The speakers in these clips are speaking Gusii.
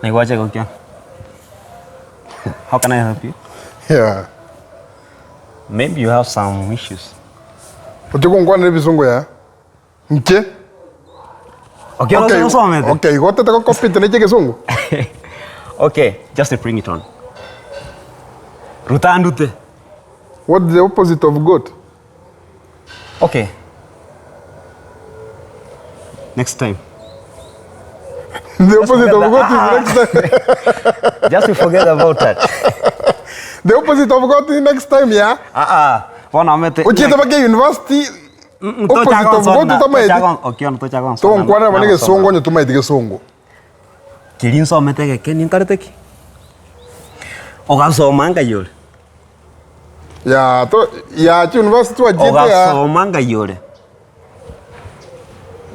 Naigwache gokia. How can I help you? Yeah. Maybe you have some issues. Oche gonkwanera ebisongo yaya. Inche? Okay, okay. Osomete. Okay, igo otete gokopita ne egesongo? Okay, just bring it on. Ruta ndute. What is the opposite of goat? Okay. Next time. The opposite of goat is next time. Just forget about that. The opposite of goat is next time, yeah? Ah ah. Bono omete. Ochiete bake university opposite of goat tomaeti. Okiono tocha gonsona. Tonkwanera bono egesongo onye tomaeti gesongo. Keria nsomete egeke ninkarete ki? Ogasoma nkai ore? Ya to ya chi university twachiete ya. Ogasoma nkai ore?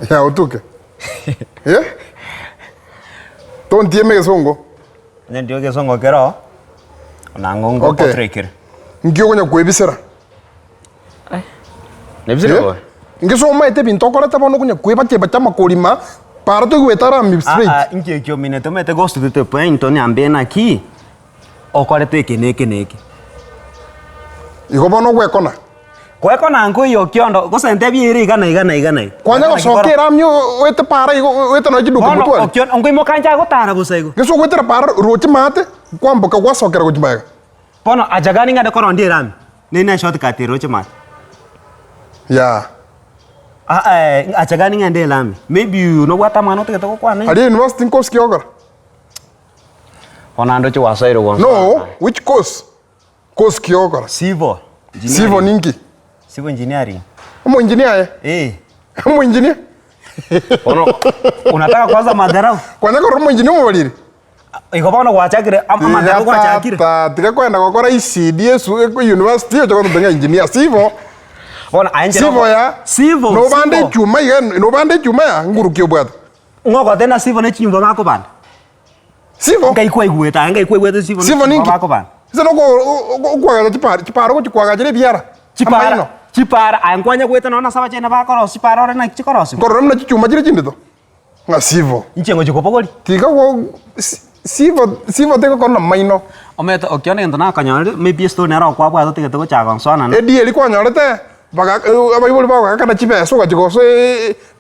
Ya otuke. Eh? Tontieme egesongo. Onye ndio egesongo kero, nang'o Okay. ngokotorekere. Nki okonya kwebisera? Nebisire Eh? bobe. Inki somaete ebinto okorete bono okonya kwebacheba chamakorima, para toigwete arami straight. Ah, ah, inki ekio omine tomanyete gose to the point onyambie naki okorete eke na eke na eke. Igo bono ogwekona. Gwekona nkoiyo okiondo gose ntebie ere iga na iga na iga na iga. Kwanya gosoka erami oete para igo oete nonya chiduka Bono motware. okiondo nkoimoka ncha gotara bosa igo. Gese ogoetera para roche maate, kwamboka gwasokera gochia magega. Bono acha gani ng'ende korondia erami, nere ne shortcut eroche maate. Yaa. Ah eh, acha gani ng'ende elami, maybe nobwate amang'ana otagete gokwana. Aria university nkosi ki ogokora? Bono ande oche gwasoire gonsoa. No, which course? Course ki ogokora? Civil engineering. Civil ninki? Civil engineering. Omoengineer aye? Eh. Omoengineer? Bono unataka kwanza madharau. Kwanya korora omoengineer omobariri? Igo bono gwachakire am- amadharau Tiga gwachakire. tata, tiga kwenda gokora ECD esu university oche goteba ng'a engineer sibo. Bono aye inche Sibo ya. Sibo. Nobande sibo. echuma iga nobande echuma ya nguru ki obwate. Ng'o ogoteba sibo ne chinyomba bakobanda? Sibo. Ngai kwaigwete aye ngai kwaigwete sibo ne Sibo chinyomba ninki? bakobanda. Ase noko okwagacha chipara chipara ogochi kwagachera ebiara. Chipara Amaino. chipara aye nkwanya goeta nonya nase abachene bakorosia chipara ore naki chikorosiwa. Nkorora buna chichuma chire chindito. Ng'a sibo. Inche ngochia kobogoria. Tiga go si sibo sibo tegokora na maino. Omanyete okiona egento nakonyorire maybe estory nero okwabwate otagete gochaka gonsoanana. Edi eria kwanyorete baga abaibori bao bagakana chibesa ogachia gosoa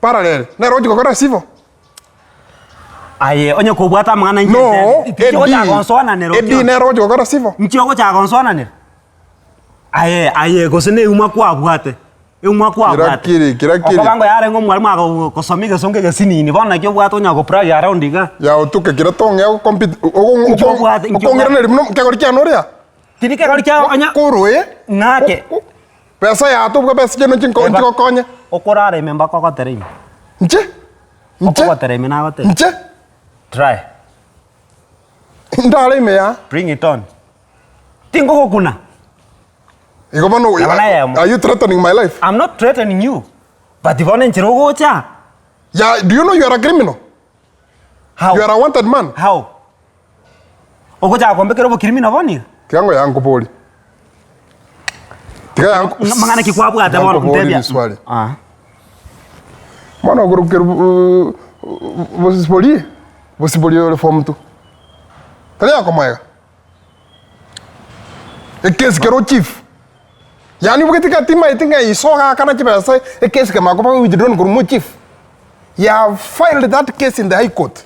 parallel nero ogochia gokora sibo. Aye onye kobwate amang'ana inche No, ntebi, edi inche ogochaka gonsoananera edi okiona. nero ogochia gokora sibo. Inche ogochaka gonsoananera. Aye aye gose na euma kwabwate, euma kwabwate. Kira kiri, kira kiri. Okoba ngo yarenge omwalimu agokosomia egesongo egesinini, bono naki obwate onya gobrag around iga. Ya otuke kira tong'ea gocompete ogo Inki obwate, inki okong'iraneria buna kegori kiane oria. Tiri kegori kiao onya Korwe ng'ake. Besa yato besa chiaino chinko nchigokonye. Okorara ime mpaka ogotere ime. Inche? Inche? Okogotere ime nagotere. Inche? Try. Ndare ime ya. Bring it on. Tingogokuna. Igo bono Nabo nayemo. are you threatening my life? I'm not threatening you. But bono enchera ogocha. Ya, do you know you are a criminal? How? You are a wanted man. How? Ogochaka kombekera obokirimino bono iga? Tiga ngoya nkobori. Tiga yanko. Mang'ana ki kwabwate Tiga bono nkobori ntebia. riswali. Ah. Bono okorokera bosibori, bosibori ore form two. Tari akomoega. Ekesi kero chief. Yaani obwate gati maete ng'a iso ogakana chibesa ekesi kemanya koba withdrawn korwa mo chief. You have filed that case in the high court.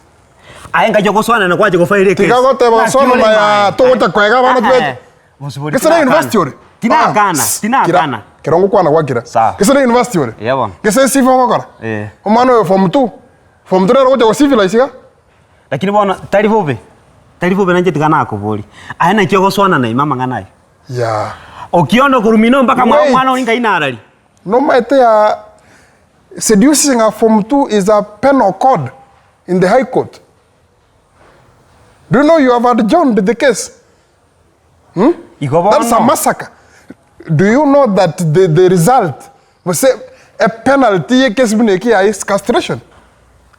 Aye nkacha gosoanana kwacha gofaila ekesi. Tiga goteba Naki gosoma ore maya mae. togocha koega abana Ah, tibeti. eh. Bosibori Gese na tinakana. university ore. Tinakana, Ah, tinakana. Kira, kero ngokwana gwakira. Sawa. Gese na university ore. Eya bono. Gese esifa ogokora. Eh. Omwana oyo form 2. Form 2 nere ogocha go civilize iga. Lakini bono tari bobe, tari bobe nainche tiga nakoboria, aye naki ogosoanana ime amang'ana aya? Yeah. Okionda okorwa mino mpaka mwa Wait. omwana oria nkai narari. Nomaete ya seducing a form 2 is a penal code in the high court. Do you know you have adjourned the case? Hmm? Igo That's a bono. massacre. Do you know that the, the result was a, a penalty ye case buna eki ya is castration?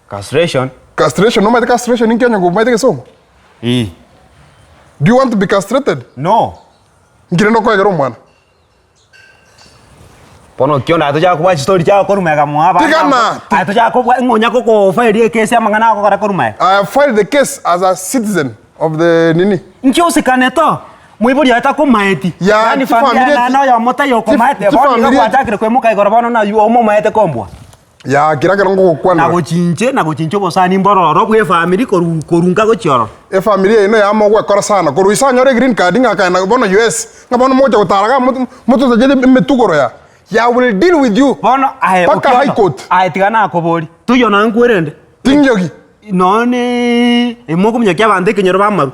Castration. Castration, nomaete castration inki onye komaete gesongo? Ee. Do you want to be castrated? No. Nkire nokoegera omwana. Bono okio naye tochaka kobua chistory chiago korwa magega mwa abana Tigana! abwo. Aye tochaka kobua ng'a onya kogofaeria ekesi amang'ana agokora korwa magega. I have filed the case as a citizen of the nini. Inki osikane to? Moibori oye takomaeti. Ya, Yaani familia chifamilia naye noyomo taiyo okomaete, bono iga chifamilia gwachakire koimoka igoro bono naye omomaete kombua. Ya, kera ekero Na ngogokwanera. gochinche, na gochinche obosani mbororo bw'efamiri korwa korwa nka gochia ororo. Efamiri yaino yama ogwekora sana. Korwa ise anyore egreen card ng'a akaenda bono US, ng'a bono mogocha gotara igaa moto mototachete emetugoro ya. Ya will deal with you Bono aye mpaka Okiondo, high court. aye tiga nakoborie, toiyo nonya nkwerende, Tingiogi. nonya ne emokominyokia abanto ekenyoro bamarwa.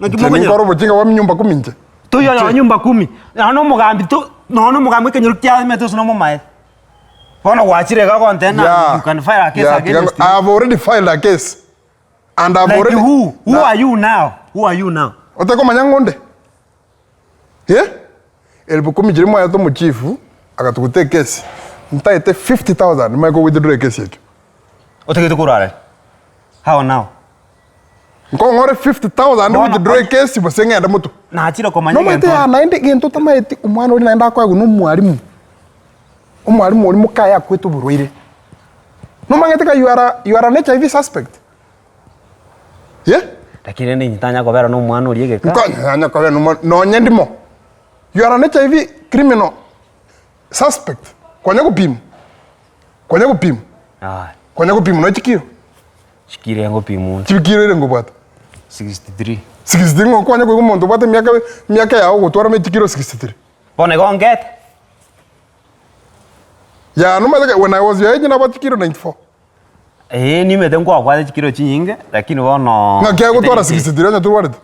Naki Inche mokonyora? ninkore obochinga bwa nyumba kumi inche. Toiyo nonya nyumba kumi, nonya na omogambi to nonya na omogambi ekenyoro kiaye ase nomomaete. Bono gwachire iga gontebia ng'a Yeah. you can file a case Yeah, against tiga- I have already filed a case. And I've Like already who? Who Na- are you now? Who are you now? Otekomanya ng'a onde? Eh? Elfu kumi chiria mwaete omochifu agatuguta ekesi, ntaete 50,000 nimanye kowithdraw ekesi ekio. Otagete korwa arari? How now? Nkong'ore 50,000 Bono withdraw onye- ekesi gose ng'ende motwe. Nachire komanya Nomanyete egento ya naende gento otamaeti omwana oria naende akoegwa na omwalimu. Omwalimu oria mokaye akwete oborwaire. Nomanyete ka you are a, you are an HIV suspect. Eh? Lakini rende inche tanya kobera na omwana oria egeka. Nkonya kobera na omwana, nonye ndimo. You are an HIV criminal suspect. Konya gopimwa, konya gopimwa, Aye. konya gopimwa nonya chikiro. Chikiro engopimwa onde. Chikiro ere ngobwata. 63. 63 ng'o kwanya koigwa omonto obwate emiaka emiaka yago ogotwara ime chikiro 63. Bono igo ongete. Yaa nomanyete when I was your age nabwate chikiro 94. Eeh nimete nkwabwate chikiro chinyinge lakini bono. Ng'aki agotwara 63 onye torwarete?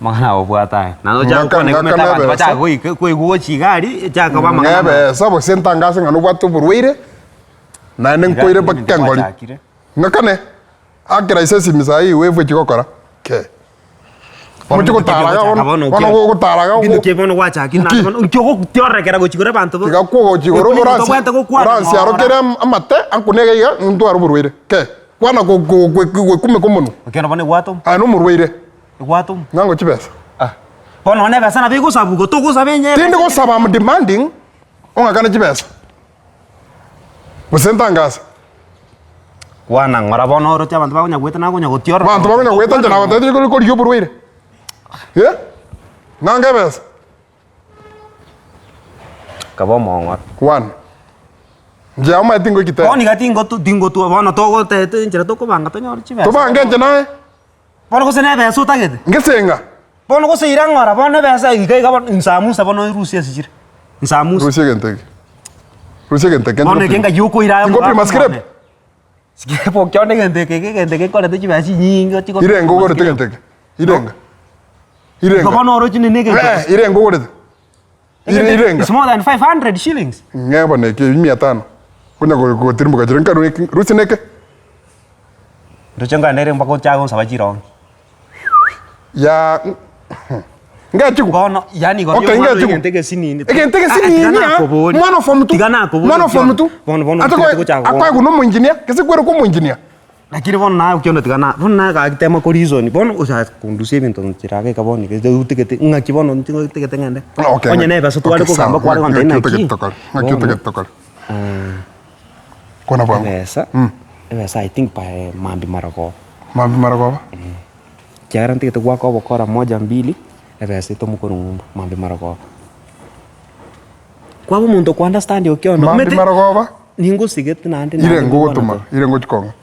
Amang'ana agobwate aya. Naende ochake Ng'aka- gokwana ng'aka omanyete abanto nebesa. bachake goika koigwa gochia iga aria echake koba amang'ana amabe. Ng'ebesa gose ntangase ng'a nobwate oborwaire, naende nkoire mpaka engori. Gwachakire. Ng'akane, akera ase esimi saii wave echi gokora ke. Mochie gotara iga bono, bono gogotara iga Ebinto ki bono gwachakire naende Nki? bono nki ogotiorokera gochia igoro abanto Tiga kwogochia igoro Ekio oransi tobwenerete gokwana oransiarokere ng'ora. amate ankune iga iga ntware oborwaire ke. Kwana go- go- gwe- gwekumeka omonwe. Ekiagera bono egwate Aye nomorwaire. egwate Ng'a ngo chibesa. Bono nonye ebesa nabo egosabwa igo togosaba enye Tindi gosaba am demanding ong'akane chibesa. Gose ntangase. Kwana ng'ora bono oroche abanto bakonya goeta nakonya gotiorora. Abanto bakonya goeta inche nagotebirie kori korigia oborwaire. Eh? Ng'ange ebesa. Kaba omong'ora. One. Inche omanyete tingoiki tena. Bono iga tingotu tingotua bono togotete enchera tokobanga tonyore chibesa. Tobange inche naye. Bono gose na ebesa otagete? Ngesenga. Bono gose ira ng'ora bono ebesa iga iga bono nsamusa bono rusia ase chire. Nsamusa. Rusia egento eke. Rusia egento eke. Bono eke ng'ai okoira aye Tingopima omogaka scrap. omone. Scrap okione egento eke iga egento eke nkorete chibesa chinyinge ochi Ire enga ogorete egento eke. Ire enga. Ire Igo enga. bono oroche nene egento Eh, ire enga ogorete. Ire Egento ire enga. It's more than 500 shillings. Ng'e bono eke mia tano. Konya gotirimboka chire nkarue eke rusia neke. Ndoche nkogenda ere mpaka ochake gonsaba chirongi. Ya ngechigwa. Bono yaani igoro Okay, y'omwana ngechigwa. egento egesinini. Egento Ah, tiga egesinini ah, nakoboria. mwana of omutu. Tiga nakoboria Mwana of Okiona. omutu. Bono bono Ate tiga koe- togochaka akoe buna omoengineer, gese kwerokwa omoengineer. Lakini bono naye Okiondo tiga na bono naye gaki tema ko reason bono ocha kondusia ebinto nchera iga bono iga otigete ng'aki bono inche otigete ng'ende. Okay, Onye na ebesa tware okay, kogamba sawa. kware gontebia Ng'aki naki, otagete tokore? Ng'aki bono otagete tokore? Kwana bwango. ebesa, ebesa I think by mambia marogoba. Mambia marogoba? Ekiagera ntigete goaka obokora moja mbili, ebesa etomwe korwa ng'umbu mambia marogoba. Kwaba omonto okwa understand Okiondo, Mambia omanyete marogoba? ningosigete naende Ire naende ngogotoma, ngokwana ire ngochikong'a.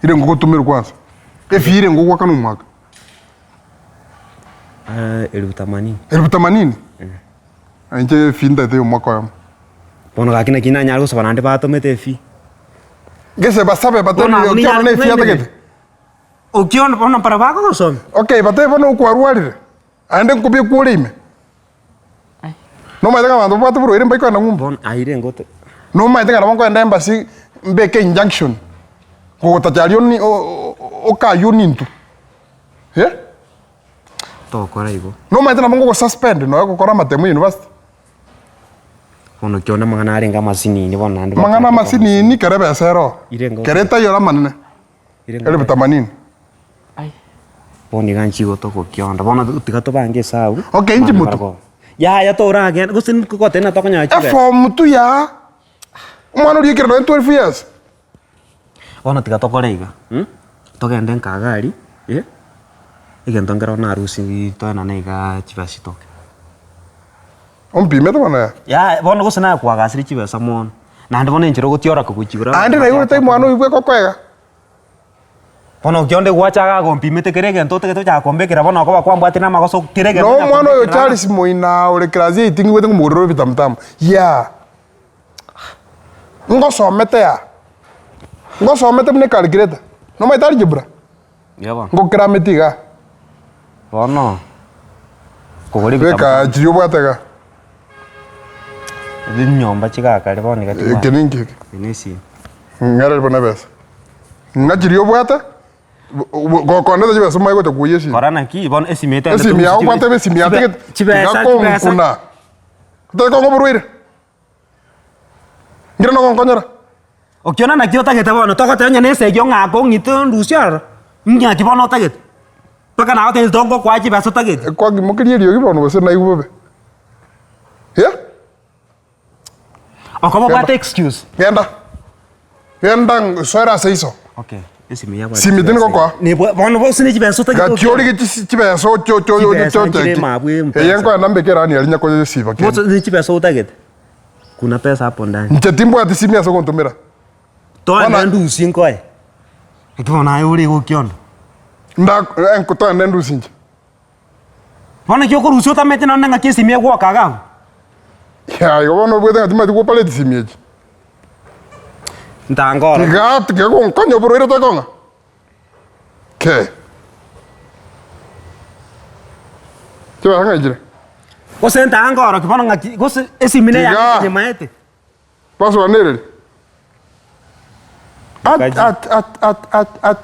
Ire ngogotomerwa kwanza. Efee ire ngogoakana omwaka. Elfu themanini. Elfu themanini? Inche efee ntaete ya omwaka oyomo. Bono gaki naki nanyare gosaba naende batomete efee. Gese basabe Bono batebi abwo Okiondo ninyare na efee kong'ainera. atagete. Okiondo bono mpara bagogosomia. Okay, batebe bono okwarwarire, aende nkobekwa ore ime. Nomanyete ng'a abanto babwate borwaire mbaikogenda ng'umbu? Bono aire ngote. Nomanyete ng'a nabo nkoenda embassy mbeke injunction, kogotacha aria oni okaywo nintwe, eh? Tokora igo. Nomanyete nabo ngogosuspend nonya gokora amatemo university? Bono ki onde amang'ana arenge amasinini bono naende Amang'ana bachake amasinini kere ebesa ero, Ire ngote. kere etaiyo ere amanene, Ire ngote. elfu themanini. Bono iga nchigote ogokionda, bono tiga tobange esabu. Okay, inchi mambia motu. barabwo. Yaya toragenda gose nkogotebia tokonyora chibesa. Eform tu yaa. Omwana oria ekero nonye 12 years. Bono tiga tokore iga, togende nkaga aria, eh, egento nkero narusia toenane igaa chibesa chitoke. Ompimete bono yaa. Yaya bono gose nakwagasirie chibesa mono, naende bono enchera ogotiora kogochigura Aende naigwete mwana oyio bweka okoega. Bono okio onde gwacha iga agompimete kera egento otagete gochaka kombekera bono okoba kwambwatire namagoso kera egento Na onya omwana oyo kombekera iga. Charles Moina ore class eight ngigwete ngomogorera ebitamutamu yaa. Ngosomete yaa. Ngosomete buna ecalculator. Nomanyete algebra? Eeh bono. Ngokerameti igaa. Bono, kogora Beka ebitamutamu. chiria obwate igaa. Ebinyomba chigakare bono iga Eke ninki eke? Eye ne esimi. Ng'ereri bono ebesa. Ng'a chiria obwate, gokondete chibesa omanye gocha kwoyia esimi. Kora naki, bono esimi eye togende Esimi yago torusie obwate esimi chibe- yatige chibesa tiga chibesa. konkuna. Otari kong'a oborwaire? Ngire nogonkonyera? Okiona naki otagete bono, togoteba onye na esegi ong'ake ong'ite ondusie ororo, ng'aki bono otagete? Mpaka nagotebia tongokoa chibesa otagete. Kwang'imokeria eriogi bono gose naigwe bobe? Eh? Okoba obwate excuse. Genda. Genda soera ase iso. Okay, esimi yabwate Simi chibesa tindi gokoa. Nibwa bono bose ne chibesa otagete Gaki okione. orige chisi chibesa oche oche oche Chibesa oche nchire oche. mabwe mpesa. Eye nkoenda mbeke erani aria nyakoyesiba kende. Bono ne chibesa otagete. Kuna pesa hapo ndani. Inche timbwati simi ase ogontomera. Toende Bono- ndusie nkoe. Eki bono aye ore iga okiona. Nda eh, toende ndusie inche. Bono eki okorusia otamanyete nonye ng'aki esimi egwoka iga abwo. Yaya igo bono obwete ng'a timanyeti gopareti simi echi. Ntangora. Tiga tiga gonkonya oborwaire tokong'a. Kee. Chibesa ng'a chire. Gose ntangora ki bono ng'aki gose esimi neye Tiga. yane nyemaete. Basoanereri. At, Kaji. at, at, at, at, at.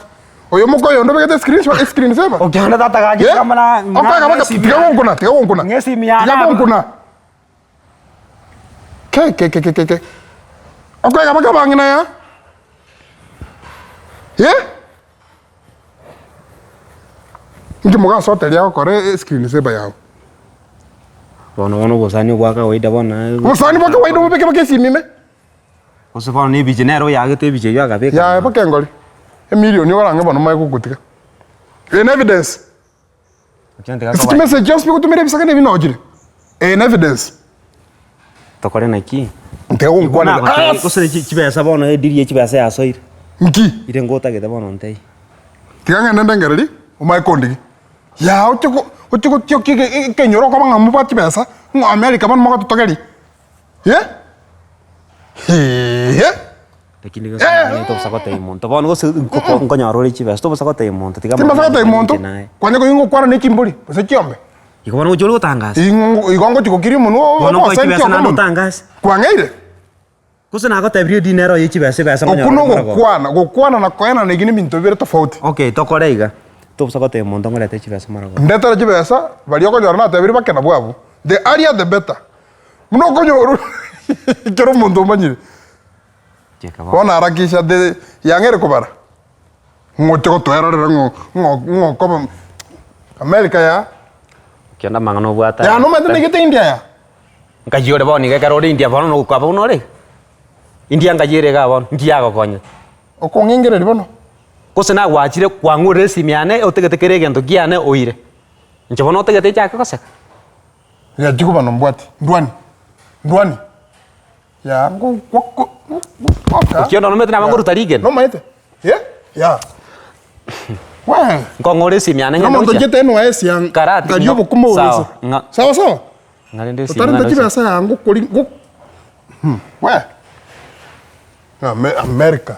Oyo moka oyo onde obegete screen shot, screen saver. Okiona tata gaki Eh? kama na Okoega baka tiga gonkuna, tiga gonkuna. Ng'esimi yane Tiga aba. gonkuna. Ke ke ke ke ke ke. Okoega baka bang'ina ya. Eh? Inki mogasoteria gokora escreen saver yago? Bono bono obosani obwa kawaida bono aye. Obosani bwa kawaida obobeke baka esimi ime. Gose bono na ebicha nere oyagete ebicha eyio akabeka. Yaya baka engori. Emilioni orange bono omanye gogotiga. In evidence. Ase chimessage chionsi pi ogotumera ebisaka na ebinochire. In evidence. Tokore naki? Ntiga gonkwanera. Nagotebia gose chibesa bono ediri ye chibesa yasoire. Nki? Ire ngotagete bono ntebie. Tiga ng'ende ndengereri, omanye kondigia. Yaa oche go oche gotiokia ege ekenyoro okoba ng'a mobwate chibesa, ng'a America bono mogototogeria, eh, hehe. Lakini gose eh, tobosa gotebia monto bono gose nkoko nkonyora ore chibesa tobosa gotebia monto tiga Timbosa amang'ana gotebia monto, inche naye. kwanya koigwa ngokwana ne chimbori, gose chiombe. Igo bono gochia ore gotangasa. Ing'o igo ngochia gokiria omonwa Bono nkoe ogosentia chibesa naende omonwa. otangase. Kwang'eire? Gose nagotebirie edini ero ye chibesa ebesa Okwo nkonyora ore maragoba. nogokwana, gokwana na koenana eki nebinto bibere tofauti. Okay, tokore iga, tobosa gotebia monto ngorete chibesa maragoba. Ndetere chibesa, baria okonyora natebirie bake nabwo abwo. The earlier the better. Buna okonyora ekero omonto omanyire. Cheka bono. Bono harakisha the yang'eire kobara. Ng'oche gotoerorera ng'o ng'o ng'okoba America yaa. Ekiagera amang'ana obwate Yaa aya. nomanyete naigete India yaa. Nkaiyia ore bono iga ekero ore India bono nogokwa buna ore iga. India nkayia ere igaa bono, nki yagokonyete? Okong'engereria bono. Gose nagwachire kwang'urire esimi yane otagete kera egento kiane oire. Inche bono otagete nchake goseka? Riachia koba nombwati, ndwani, ndwani, yaa ngo goko goka. Okio nomanyete nabo ngoruta rigena. Nomanyete? Eh, yaa. Wee. Nkong'ora esimi yane ng'ende Omonto gochia. ochete NYS ya Karati, nkaria ng'o- obokima obo sawa, gose. ng'a- Sawa sawa. Ng'a rende esimi Otarenta ng'ende gochia. chibesa ya ngokori go hmm, we. Ame- America.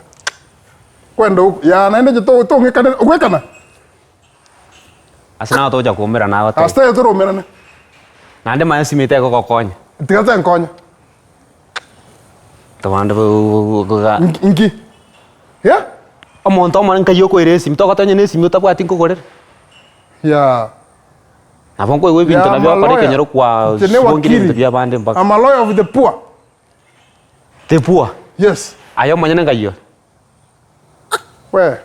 Kwenda huko ya naende inche to- tong'ekane ogwekana. Ase nabo togocha koumerana agotebia. Ase taiyo toroumerane. Naende manya esimi tegogokonya. Tiga tenkonya. Tobande bogoga. Nki? Yeah? Omonto omone nkai okoira esimi, togotonya onye na esimi otabwati nkogorere. Yeah. Nabo nkoigwa ebinto Yeah, nabio I'm a okora lawyer. ekenyoro kwa Inche ne sibongire ebinto wakili. bia abande mpaka. I'm a lawyer of the poor. The poor? Yes. Aye omonyene nkai ore? We.